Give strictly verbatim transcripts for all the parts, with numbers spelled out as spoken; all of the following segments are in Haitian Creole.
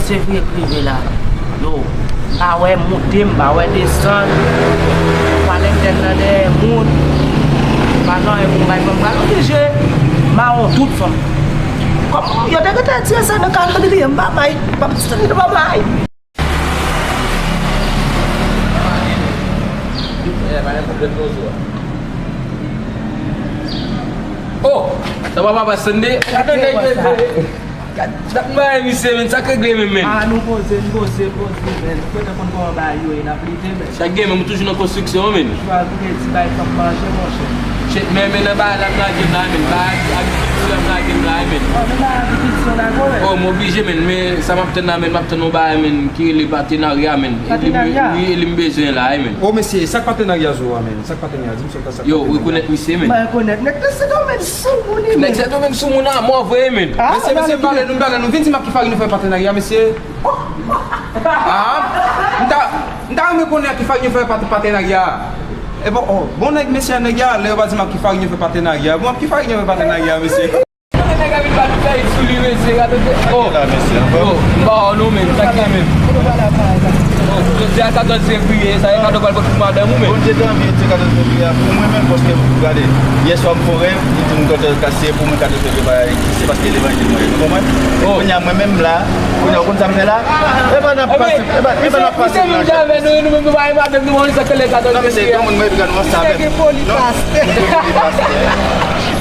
Fevriye k rive la, yo, m pa wè monte, m pa wè desann, m pa lentèn nan dèyè moun, m pa nan yon konbay, m pral oblije mawon tout fanm. Kòm yo te gentan tire sa nan kalandriye, m pa bay, m pa bay. Oh, sa papa pa sende. Gad, gad, bay misye, men, sa k regle menm, men. Ah, nou poze, nou poze, poze, men. Kote konn kòman bagay yo ye, n ap lite, men. Sa k gen, men, m toujou nan konstriksyon, men. Chwa pou gen ti bay fanm manje, monchè. Shit, men, men, nan bagay la, m lage m la, men. Bagay agrikilti la, m lage m la, men. Oh, nan bagay agrikilti la, men. Oh, m oblije, men, men, sa m ap tann la, men, m ap tann yon bagay, men, ki rele patenarya, men. Patenarya? Wi, e li m bezwen la, men. Oh, mesye, sa k patenarya zo a, men? Sa k patenarya? Di m sèl sa k patenarya. Yo, rekonèt misye, men. Mwen rekonèt. Nèg nan Sendomeng sou moun, wi, men. Nèg Sendomeng sou moun a move, men. Ah, mesye, mesye, m pale nou, m pale nou. Vin di m ak ki farin nou fè patenarya, mesye. Ah, m ta, m ta renmen konnen ak ki farin yo fè pat-, patenarya. E bon, oh, bon nèg, mesye, nèg a, lè yo pa di m ak ki farin yo fè patenarya. Bon, ak ki farin yo fè patenarya, mesye? Nèg a vin bat fèy sou li, mesye, gade, oh. La, mesye, anfòm? Oh, m ba w non, men, sa k gen menm? Oh, jodi a katòz fevriye, sa e kado pral pot pou madanm ou, men? Bondye te anvi, se katòz fevriye a pou mwen menm, paske, gade, yè swa m fè yon rèv, li di m katòz, se pou mwen katòz fevriye, se paske levanjil mwen ye, nou konprann? Oh. Kounye a, mwen menm la, kounye a, ou konn sa m fè la? E pa n ap pase, e pa, e pa n ap pase. Misye menm jan avè nou, nou menm nou pa gen madanm, nou pa konn sa k rele katòz fevriye a. Non, mesye, gen moun mwen vin gade nou ansanm avè m. Misye gen poli pastè. Non, misye gen poli pastè.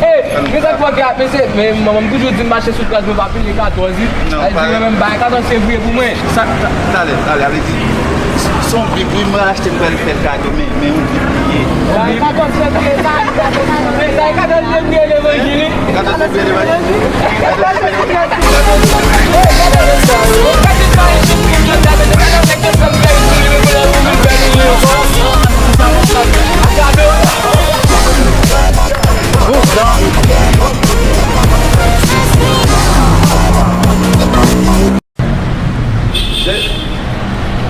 Ey, men sa k fòkè a, mesye, men manman m toujou di m mache sou trans mwen pa pile katòz, wi. Non, sa vle di mwen menm bay katòz fevriye pou mwen. Sa, sa, talè, talè, ale di. Se yon bib, wi, mwen achte, m pral fè l kado, men, men yon bib li ye. Bay katòz fevriye, sa, men sa e katòz fevriye levanjil, wi. Katòz fevriye levanjil. Katòz fevriye.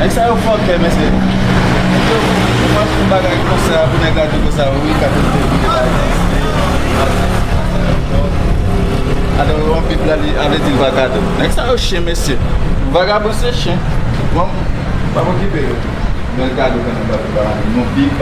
Nèg sa yo fòkè, mesye. Yo, yo fè yon bagay konsa, pou nèg la di konsa, wi, katòz fevriye la egziste. Atò, yon bib la, li, a vle di l pa kado. Nèg sa yo chen, mesye. Vagabon se chen. Bon, pa okipe yo. Bèl kado, kanpe ba, ba, yon bib.